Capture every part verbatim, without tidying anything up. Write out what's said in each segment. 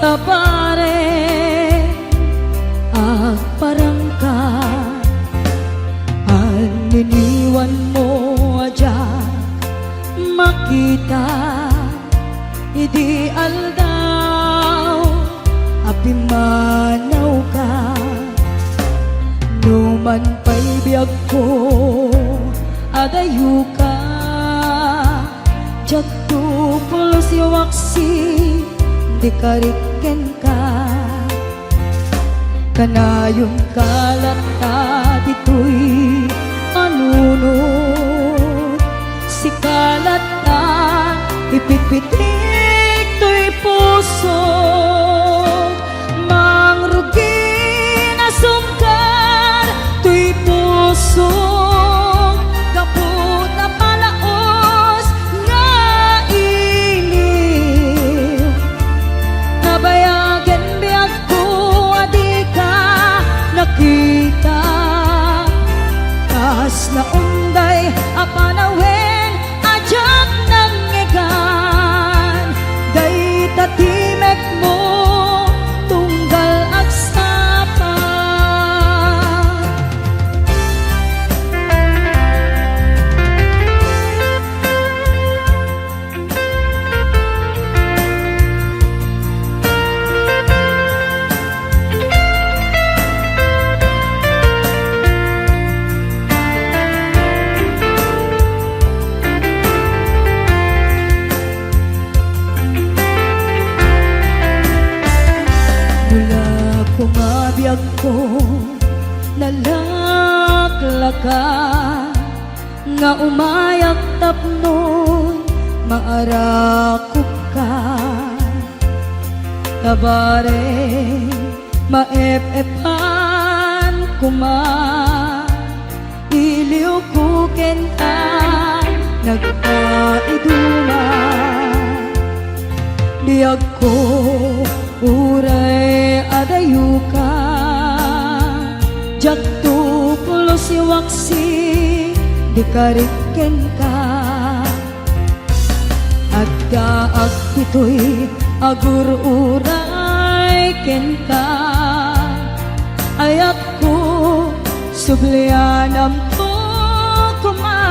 Pare, agparangka, anniniwanmo a diak makita idi aldaw a pimmanawka. Numan pay biagko, adayoka, diak tuplos yo aksi, di karik kenka. Kanayon ka latta ditoy a nunot, sika latta ipitpitik toy puso. Mangrugi a sungkar toy puso, gapu ta palaos nga iliw. Nabayagen biagko a dika nakita, kas naunday a panawen a diak nangngegan, dayta timekmo tunggal agsapa. Nula koma biagko, nalaklaka, nga umayak tapno maarakupka. Kabare, maep-epan koma, iliwko ken a nagpaiduma. Biagko, uray adayoka, diak tuplos yo aksi, di karik kenka. Addaak ditoy agur-uray kenka. Ayatko, sublianamto koma.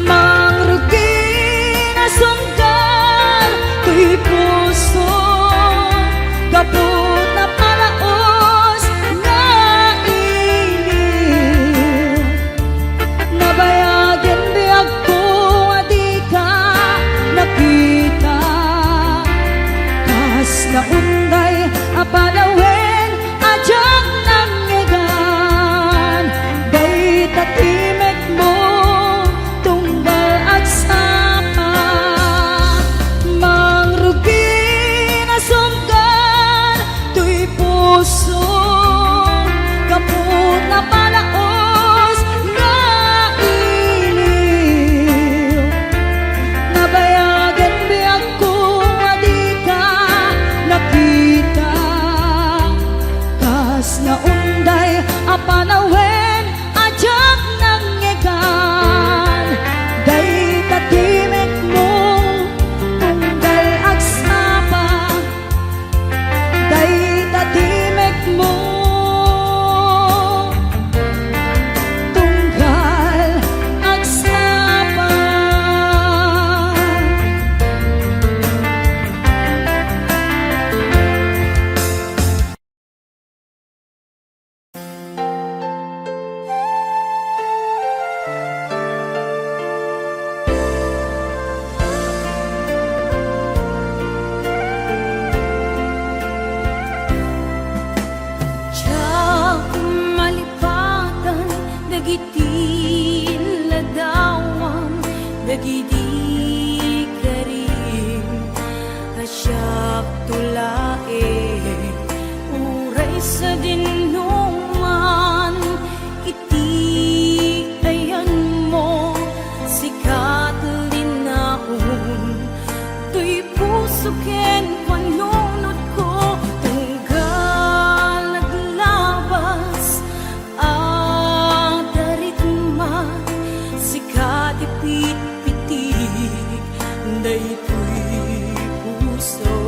Mangrugi a sungkar toy puso, gapu ta palaos nga iliw. Nabayagen biagko a dika nakita, kas naunday a panawen a diak nangngegan, dayta timekmo tunggal agsapa. Mangrugi a sungkar toy puso, gapu ta palaos nga iliw. Nabayagen biagko a dika nakita, kas naunday a panawen a diak nangngegan, dayta timekmo tunggal agsapa. Dayta timekmo tunggal agsapa. Diak malipatan dagiti ladawam dagidi karim a siakto laeng, uray sadinoman iti ayanmo, sika ti linaon toy puso ken panunotko, tunggal aglabas a daritma, sika ti pitpitik daytoy puso.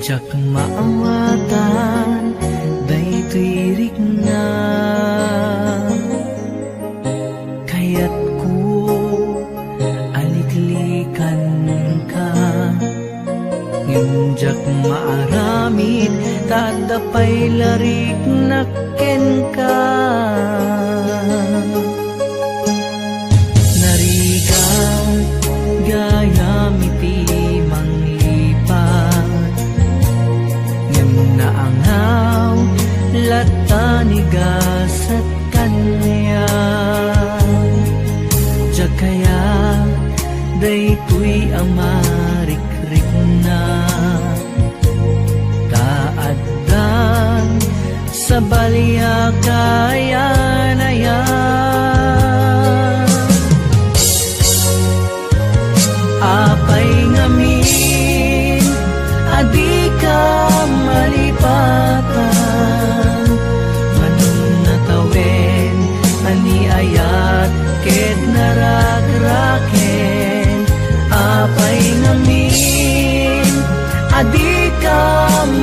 Diak maawatan daytoy rikna. Kayatko a liklikanka, ngem diak maaramid ta adda pay la riknak kenka. Narigat gayam iti manglipat, ngem naangaw latta ni gasat kaniak. Diak kayat daytoy a marikrikna, ta addan sabali a kayan-ayan. Apay ngamin a dika malipatan? Manong natawen a ni ayat ket narakraken. Apay ngamin a dika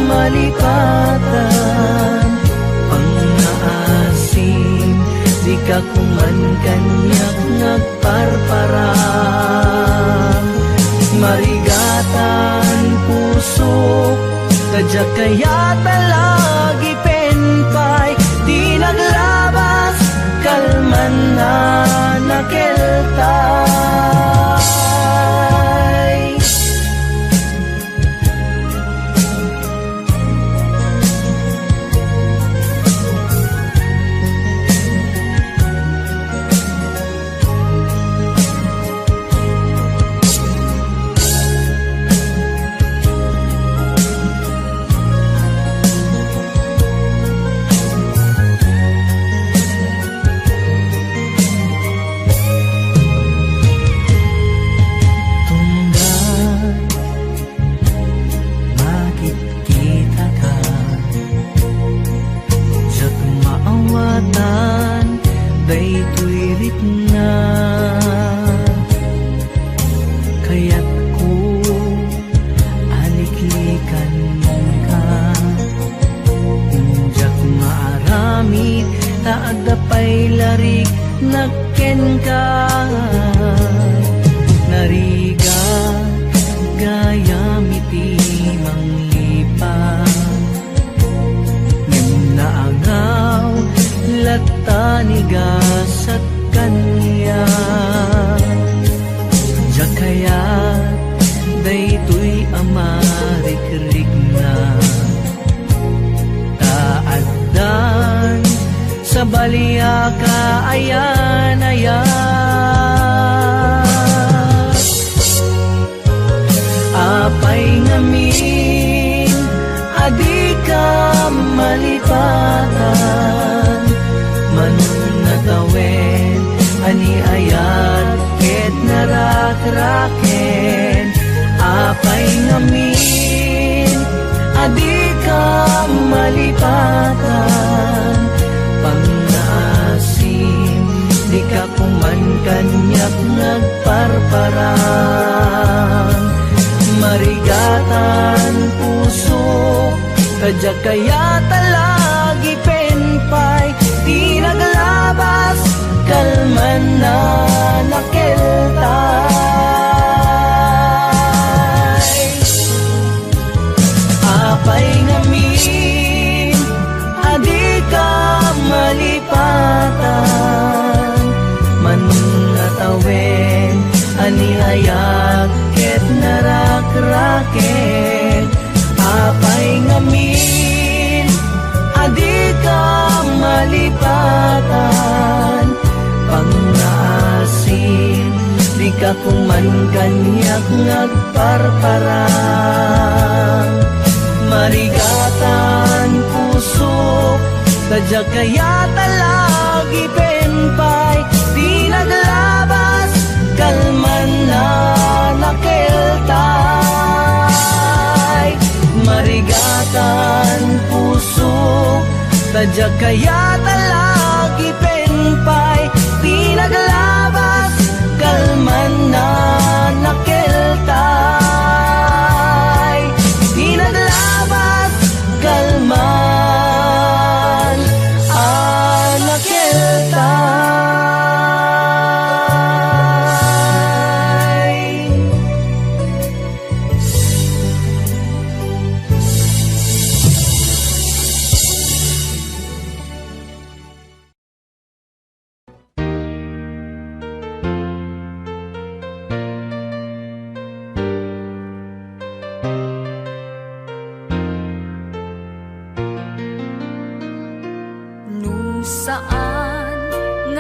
malipatan? Pangngaasim, dika kuman kaniak nagparparam. Marigatan pusok, ta diak kayat a lagipen pay ti naglabas kalman a nakeltay. Tunggal makitkitaka, diak maawatan daytoy rikna. Kayatko a liklikanka. Diak maaramid ta adda pay la riknak kenka. Narigat gayam iti manglipat, ngem naangaw latta ni gasat kaniak. Diak kayat daytoy a marikrikna, ta addan sabali a kayan-ayan. Apay ngamin a dika malipatan? Manong natawen a ni ayat ket narakraken. Apay ngamin a dika malipatan? Pangngaasim, dika kuman kaniak nagparparam. Marigatan pusok, ta diak kayat a lagipen pay ti naglabas kalman a nakeltay. Apay ngamin a dika malipatan? Manong natawen a ni ayat ket narakraken. Apay ngamin a dika malipatan? Pangngaasim, dika kuman kaniak nagparparam. Marigatan pusok, ta diak kayat a lagipen pay ti naglabas kalman a nakeltay. Marigatan pusok, ta diak kayat a lagipen pay ti naglabas kalman a nakeltay. Ti naglabas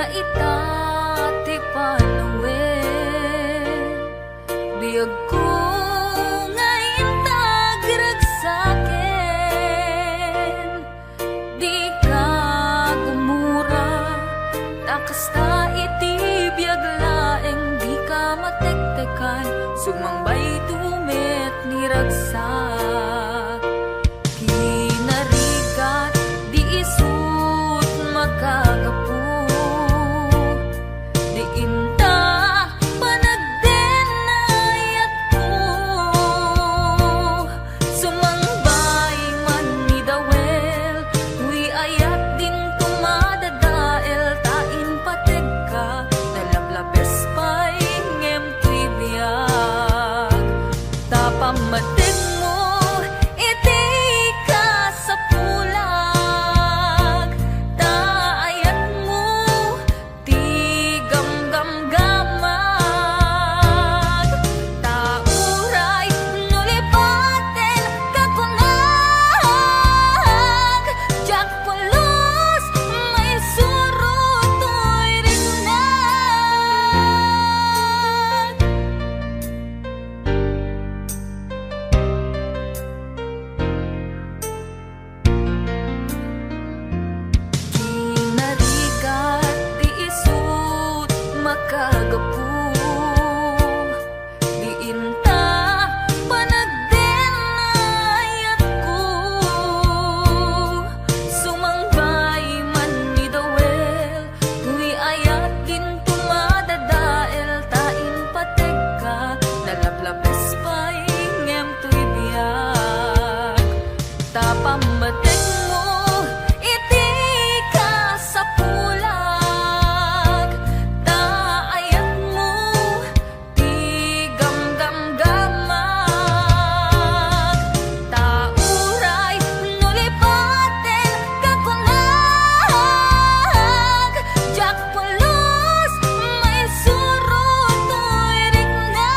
Ita ti panawen, biagko nga inta agragsaken. Dika gumura, ta kasta iti biag laeng, dika matektekan, sumangbay met ni ragsak. Kinarigat, di isut makagapu, di inta panagdenayatko. Sumangbay man ni Dawel, toy ayat dinto madadael, ta impategka, nalaplapes pay ngem toy biag. Ta pammategmo iti kasapulag, ta ayatmo ti gamgamgamag. Ta uray no lipaten ka kunag, diak pulos maisuro toy riknak. Kinarigat, di isut makagapu, di inta panagdenayatko. Sumangbay man ni Dawel, toy ayat dinto madadael, ta impategka, nalaplapes pay ngem toy biag. Ta pammategmo iti kasapulag, ta ayatmo ti gamgamgamag. Ta uray no lipaten ka kunag, diak pulos maisuro toy riknak.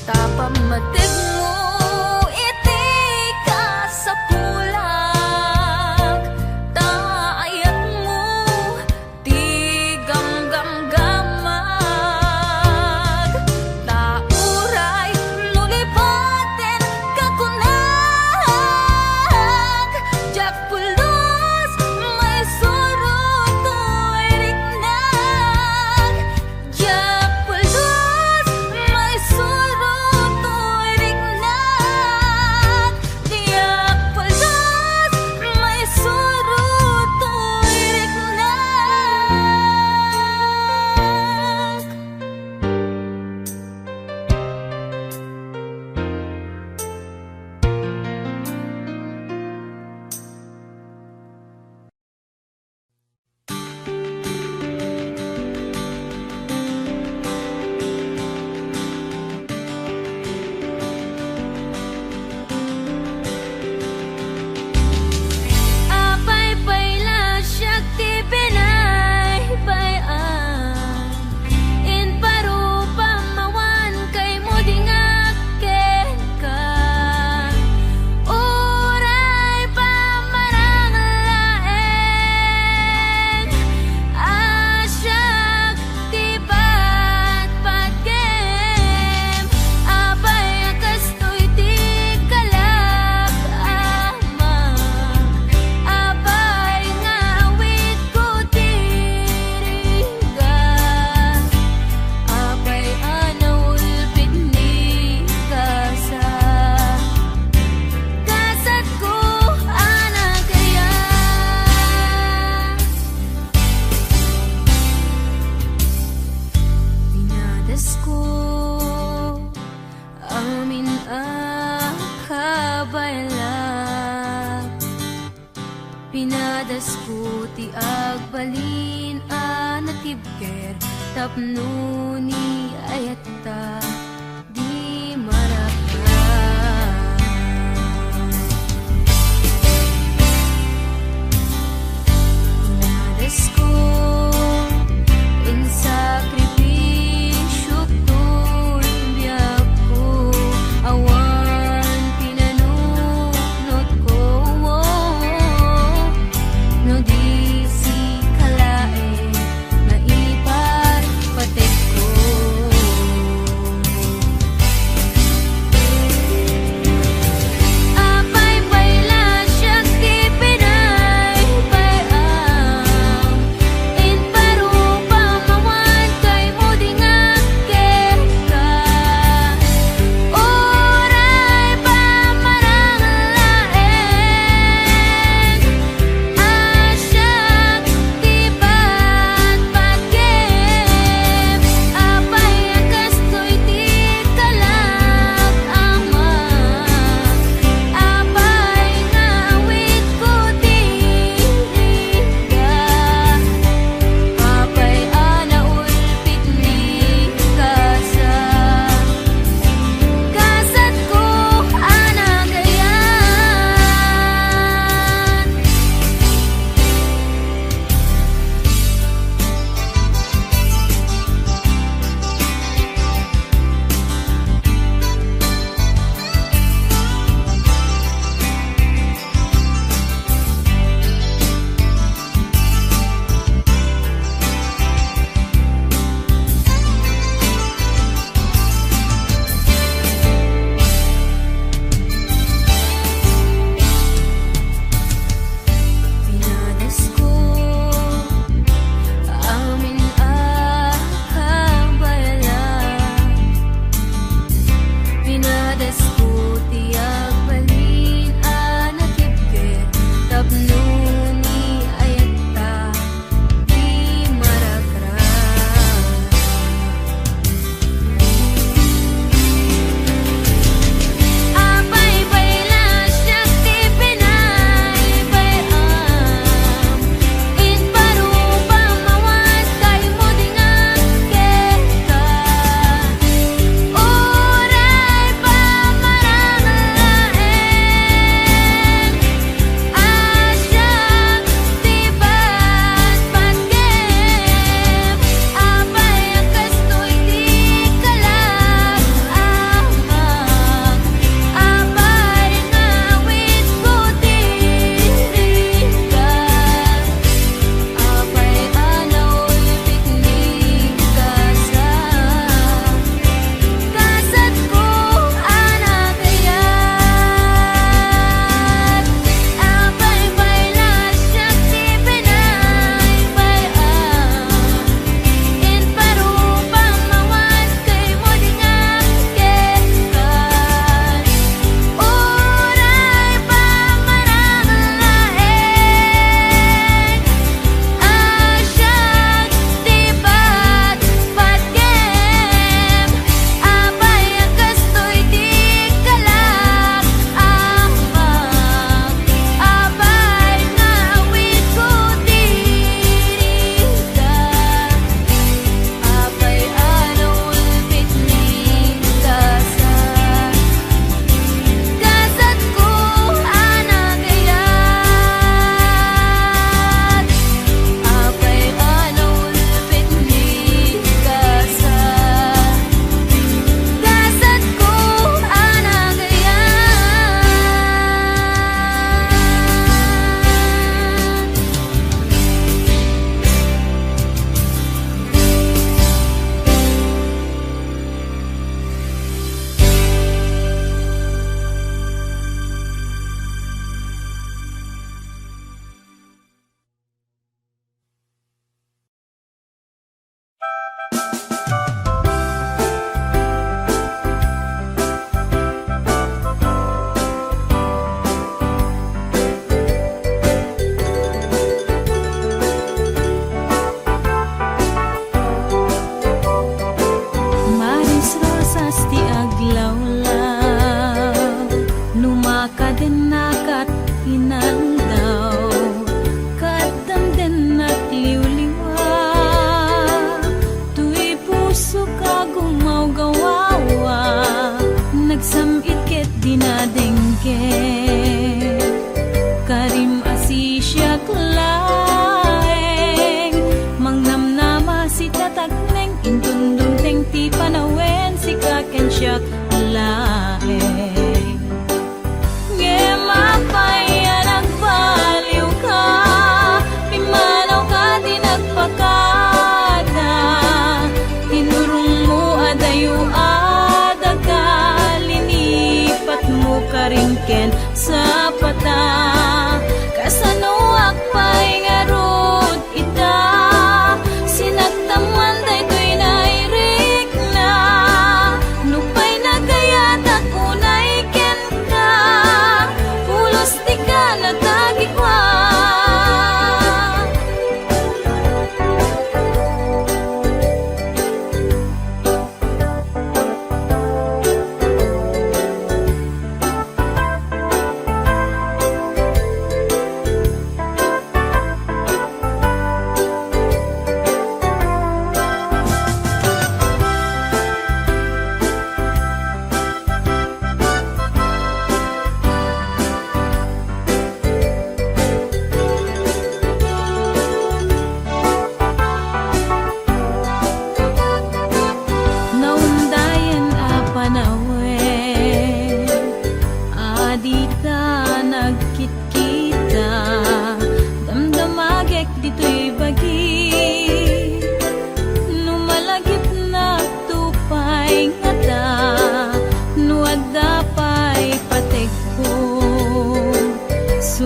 Ta pammategmo iti kasapulag, ta ayatmo ti gamgamgamag. Ta uray no lipaten ka kunag, diak pulos maisuro toy riknak. Diak pulos maisuro toy riknak. Diak pulos maisuro toy riknak. Apay pay la siak ti binaybay-an, imparupam awan kaymo di ngak kenka. Uray pamarang laeng a siak ti patpatem, apay a kastoy ti kalak, Ama, apay nga awidko ti rigat, apay a naulpit ni kasa. Kasatko a nagayat, pinadasko amin a kabaelak. Pinadasko ti agbalin a natibker, Tapno ni ayatta di maraka. Inadasko, insakripisio toy biagko, awan pinanunotko. No di sika laeng maiparpatekko.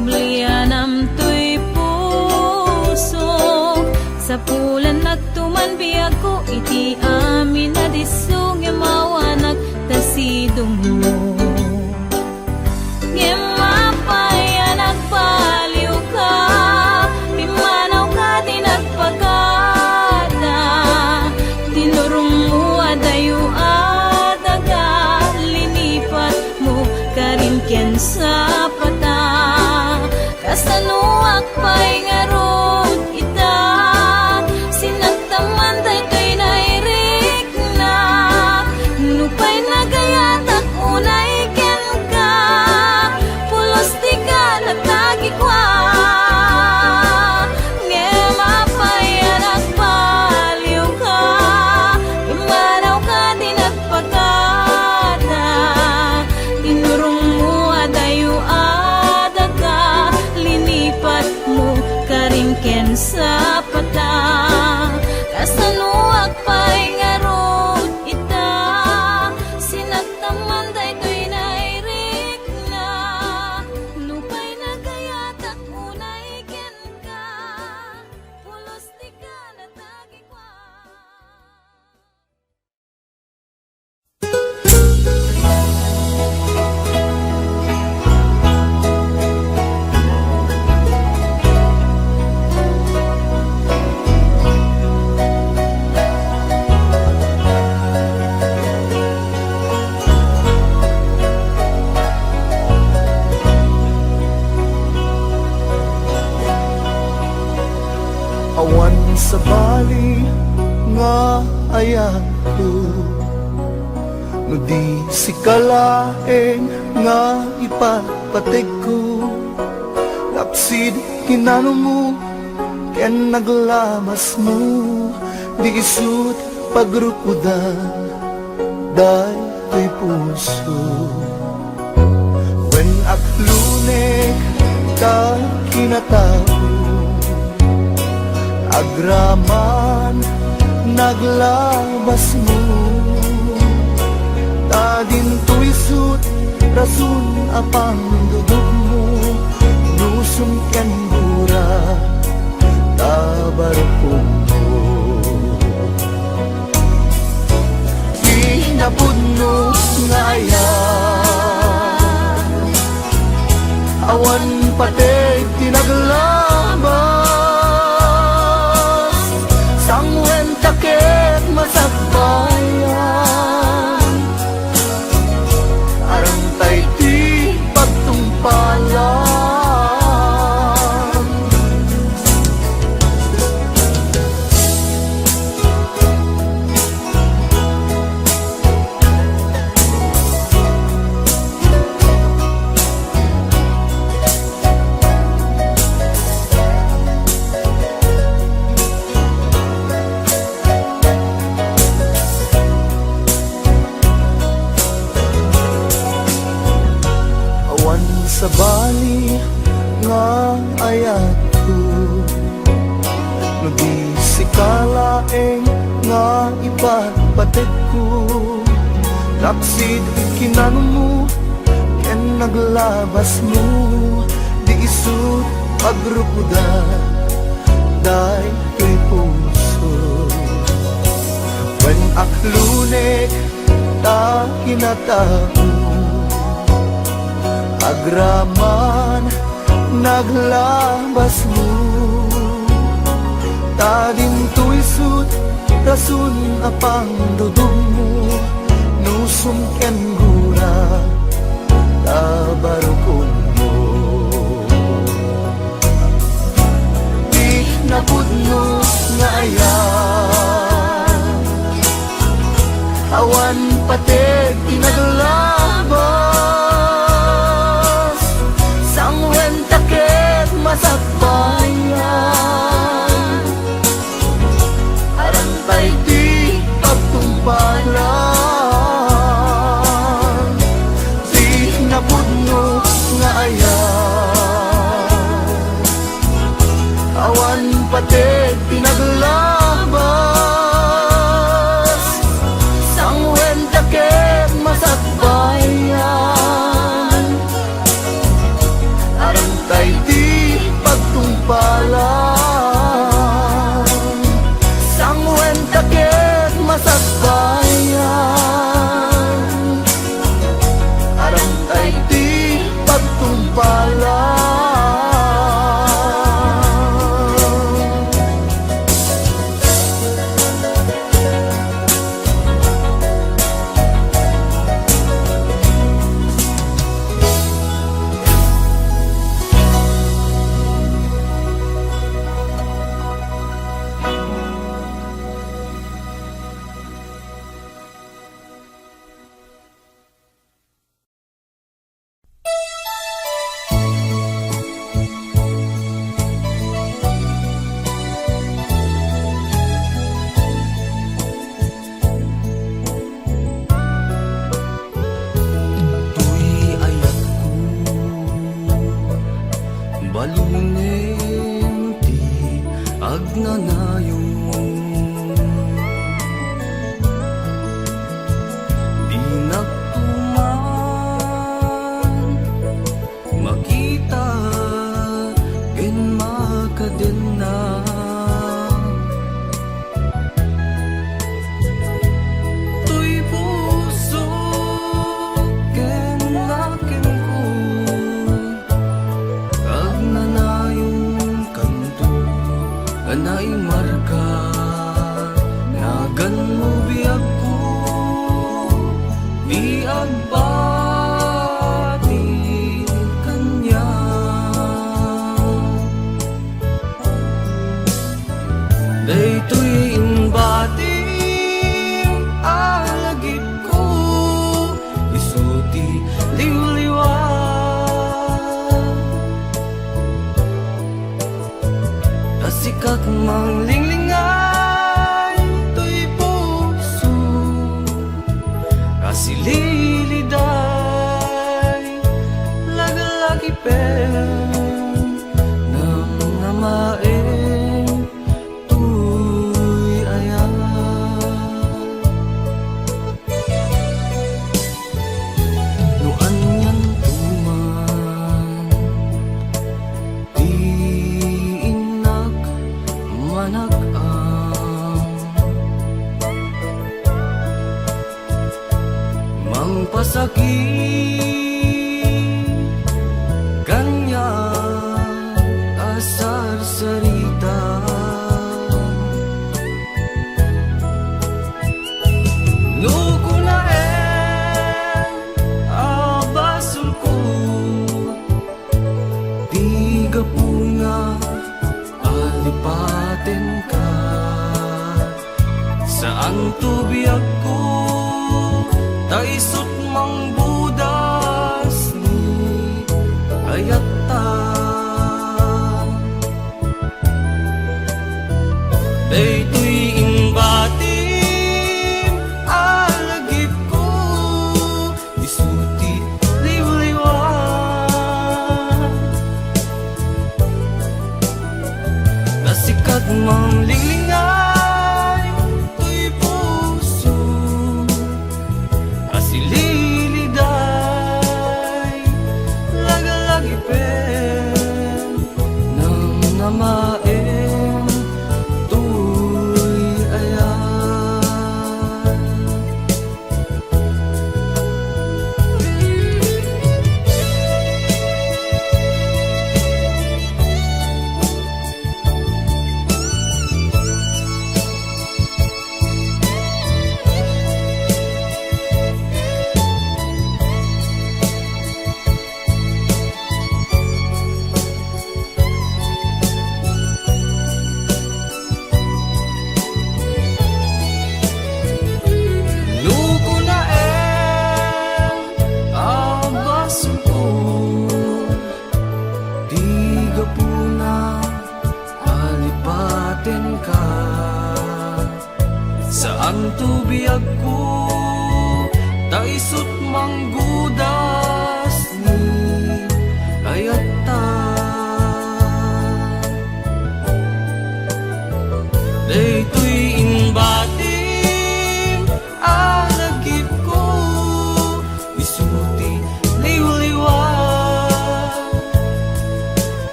Lianam toy pusok, sapulan nagtuman biagko iti amin a disso, ngem awanak ta sidongmo. Ngem apay a nagbaliwka, pimmanawka ti nagpakada, tinurongmo a dayo a daga, linipatmo karin ken sapata. Kasanoak pay ngarud ita, sinagtaman daytoy nairik na, nupay nagayatak unay kenka, pulos ti kanatagikua. Ngem apay a nagbaliwka, immanawka ti nagpakada, tinurongmo a dayo a daga, linipatmo karin ken sapata. Kasanoak pay ngarud ita, sinagtaman daytoy nairik na, nupay nagayatak unay kenka, pulos ti kanatagikua. Awan sabali nga ayatko, no di sika laeng nga ipapategko. Lapsid kinanumo ken naglabasmo, di isut' pagrukoda daytoy puso. Wen, aklunek ta kinatao, agraman naglabasmo, ta dinto isut' rason a pangdudugmo, nusum ken gura ta barukongmo. Di napudno nga ayat, awan pateg ti naglabas, sanguen ta ket masakbayan. Arantay ti pagtungpalan. Awan sabali nga ayatko, no di sika laeng nga ipapategko. Lapsid kinanumo ken naglabasmo, di isut' pagrukoda daytoy puso. Wen, aklunek ta kinatao, agraman naglabasmo, ta dinto isut' rason a pangdudugmo, nusum ken gura ta barukongmo. Di napudno nga ayat, awan pateg ti naglabas, sanguen ta ket masakbayan. Arantay ti pagtungpalan, di napudno nga ayat. Awan pateg ti naglabas, sanguen ta ket masakbayan. Arantay ti pagtungpalan, sanguen ta ket masakbayan, aramtay ti pagtungpalan. Toy ayatko, balunen ti agnanayon. Dinak tuman makita ken makadenna. Toy puso ken lakenko, agnanayon kanto a naimarka. Naganmo biagko ti agbati kaniak. Daytoy imbatim a lagipko, isu ti liwliwa. Ta sikak manglinglingay toy puso a sililiday, laglagipen, namnamaen toy ayat. No anian tuman ti innak manak-am, mangpasakit kaniak a sarsarita. No kunaen a basolko ti gapuna a lipatenka, saanto biagko ta isut' mangbudas ni ayatta. Daytoy imbatim a lagipko, isu ti liwliwa. Ta sikak manglinglingay toy puso a sililiday, laglagipen, namnamaen toy ayat. No kunaen a basolko ti gapuna a lipatenka, saanto biagko ta isut' manggudas ni ayatta. Daytoy imbatim a lagipko, isu ti liwliwa.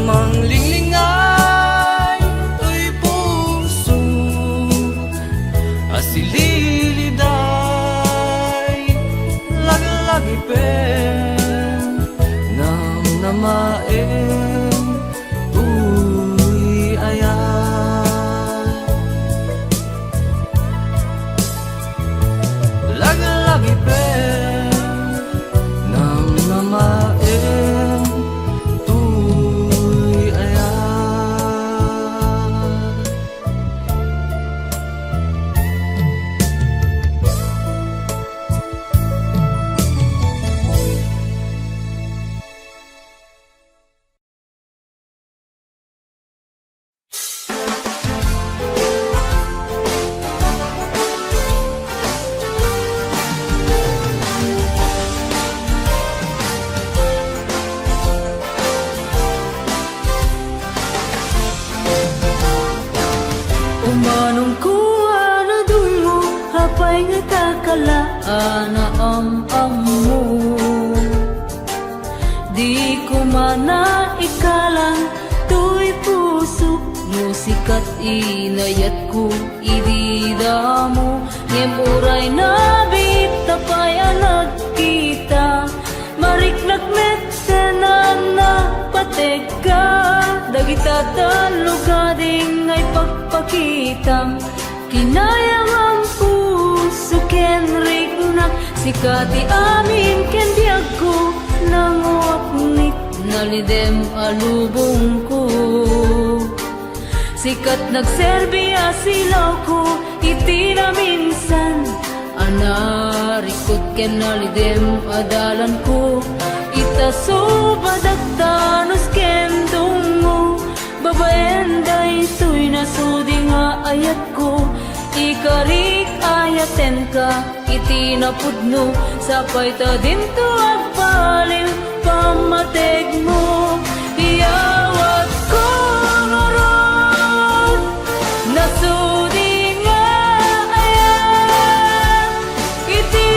Manglinglingay toy puso a sililiday, laglagipen, namnamaen toy ayat. Laglagipen, namnamaen toy ayat. Umanong ko a nadungo, apay nga takala a naam-ammo. Di ko man naikalang toy puso, no sikat inayatko idi damo. Ngem uray nabit ta pay a nagkita, mariknak met ken napategka dagita tallo gading nga ipagpakitam. Kinayam a puso ken riknak, sika ti amin ken biagko, nanguaknit nalidem a lubongko. Sikat nagserbi a silawko iti naminsan a narikut ken nalidem a dalanko. Ita subadak ta nus ken dungngo, babaen daytoy nasudi nga ayatko. Ikarik ayatenka iti napudno, sapay ta dinto agbaliw pammategmo. Iyawatko ngarud, nasudi nga ayat, iti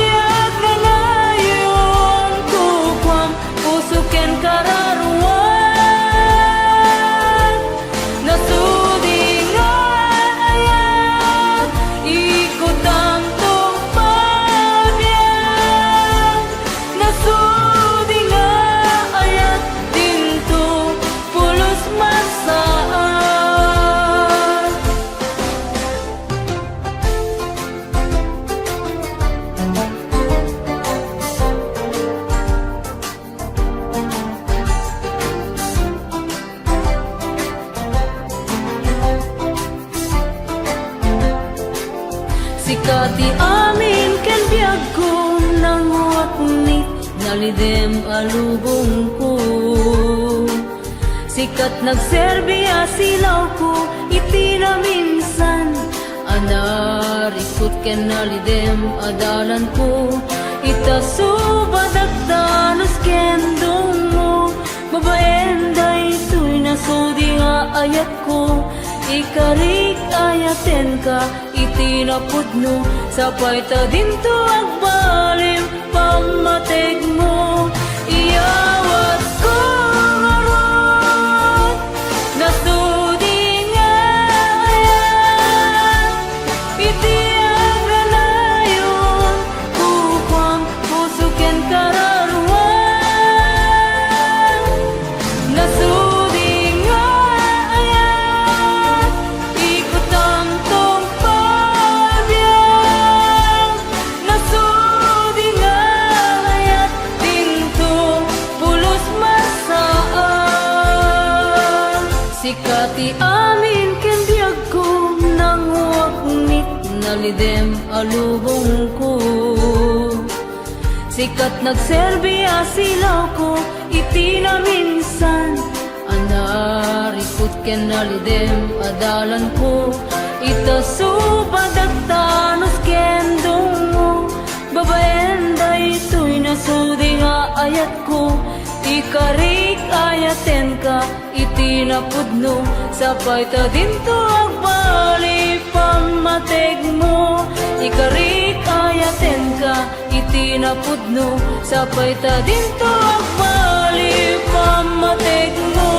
agnanayon kukuam, puso ken kararuam. Nasudi nga ayat, ikutam tungpal biag. Nasudi nga ayat, dinto pulos masaad. Sika ti amin ken biagko, nanguaknit nalidem a lubongko. Sikat nagserbi a silawko iti naminsan a narikut ken nalidem a dalanko. Ita subadak ta nus ken dungngo, babaen daytoy nasudi nga ayatko. Ikarik ayatenka iti napudno, sapay ta dinto agbaliw pammategmo. Iyawatko ngarud, nasudi nga ayat, iti agnanayon kukuam, puso ken kararuam. Nasudi nga ayat, ikutam tungpal biag. Nasudi nga ayat, dinto pulos masaad. Sika ti amin ken biagko, nanguaknit nalidem a lubongko. Sikat nagserbi a silawko iti naminsan a narikut ken nalidem a dalanko. Ita subadak ta nus ken dungngo, babaen daytoy nasudi nga ayatko. Ikarik ayatenka iti napudno, sapay ta dinto agbaliw pammategmo. Ikarik ayatenka iti napudno, sapay ta dinto agbaliw pammategmo.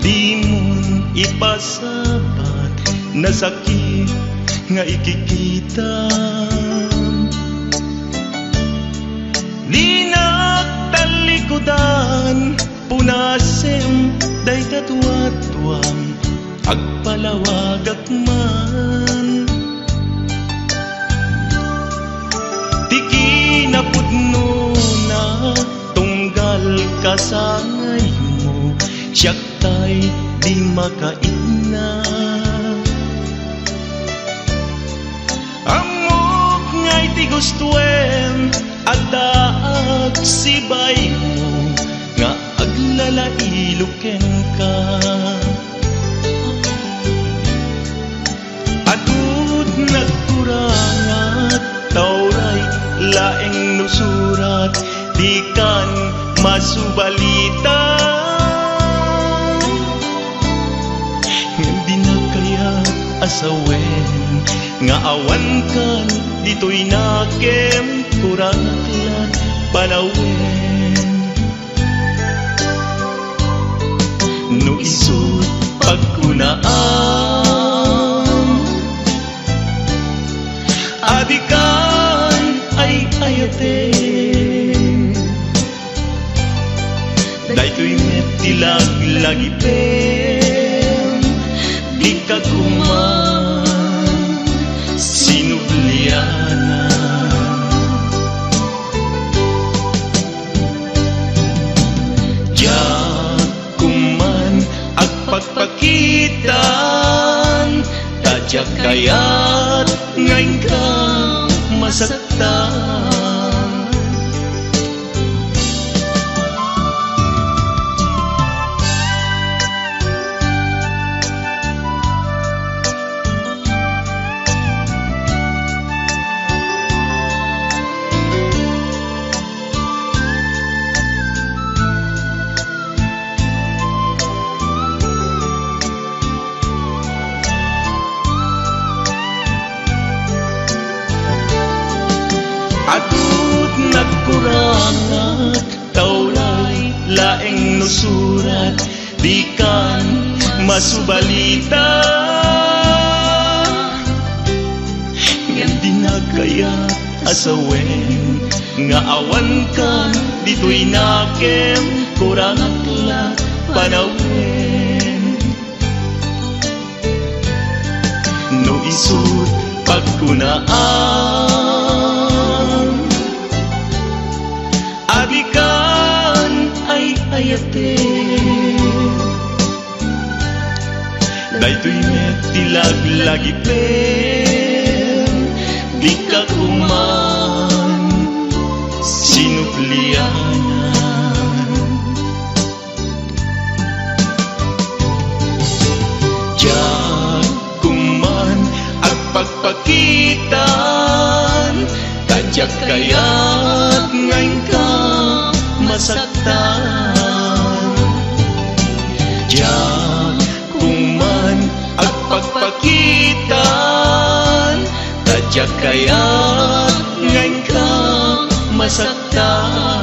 Dimon ipasabat, nasakit nga ikikita. Dinak tallikudan, punasem dayta duaduam, agpalawagak man. Ti kinapudnona, tunggal kasangaymo, siak tay di makaitna. Ammok nga iti gustoem, addaak sibaymo nga aglalailokenka. Adut nagkurangat, ta uray laeng no surat, dikan masubalita. Ngem dinak kayat a sawen nga awankan ditoy nakem, kurangak lat panawen. No isut' pagkunaam, a dikan ay-ayaten. Daytoy met ti laglagipem, dika koma sinublianan. Diak koma agpakpakitan, ta diak kayat nga inka masaktan. Adut nagkurangat, ta uray laeng no surat, dikan masubalita. Ngem dinak kayat a sawen nga awankan ditoy nakem, kurangak lat panawen. No isut' pagkunaam, a dikan ay-ayaten. Daytoy met ti laglagipem, dika koma sinublianan. Diak koma agpakpakitan, ta diak kayat nga inka masaktan. Diak koma agpakpakitan, ta diak kayat nga inka masaktan.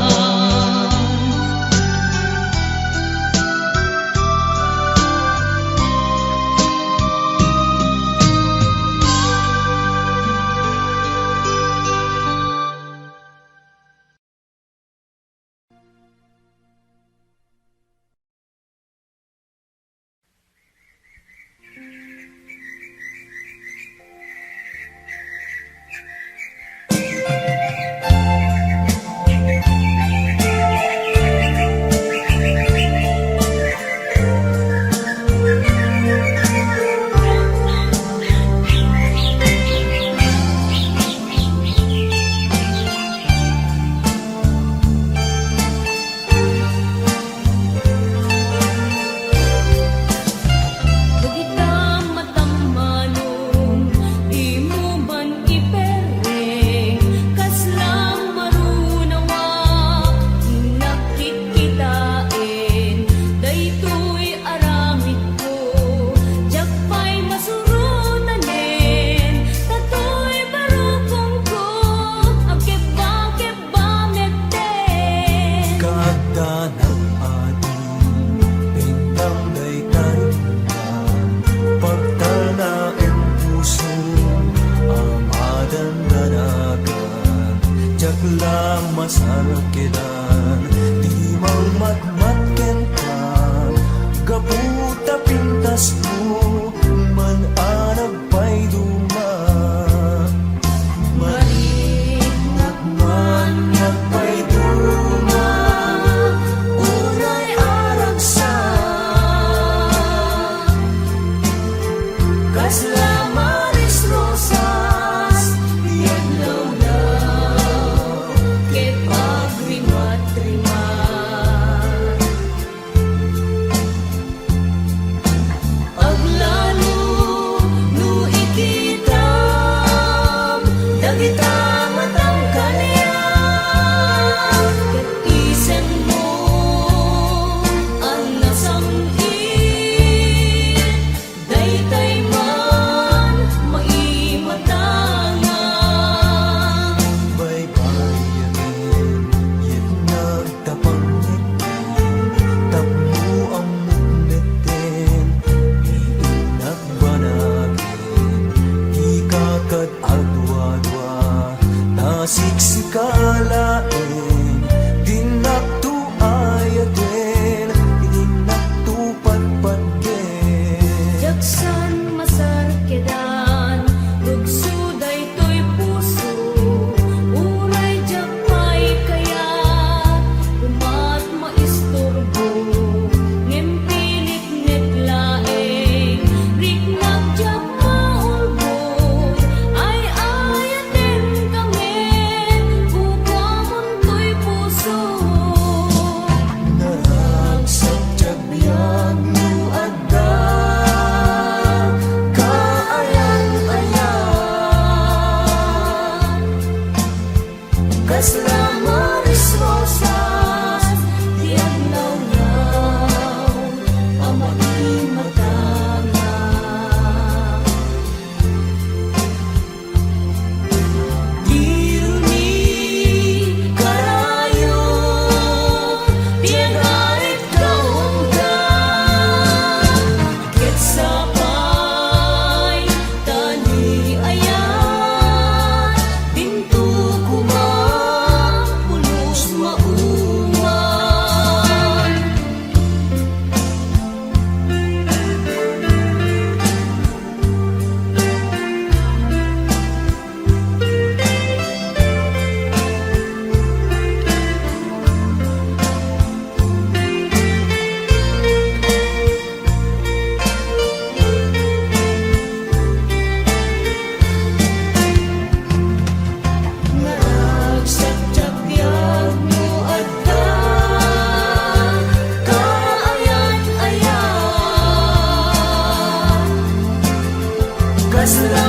San masarkedan, rugso daytoy puso, uray diak pay kayat, umat maisturbo, ngem piniknek laeng, riknak diak maulbod, ay-ayaten kami, kukuamontoy puso. Naragsak ti agbiag no adda kaayat-ayat. Kasla Maris Rosas ti aglawlaw a maimatanga. Diro ni karayo ti agarit kaunta, ket sapay ta ni ayat, dinto koma pulos mauman. Naragsak ti agbiag no adda kaayat-ayat. Kasla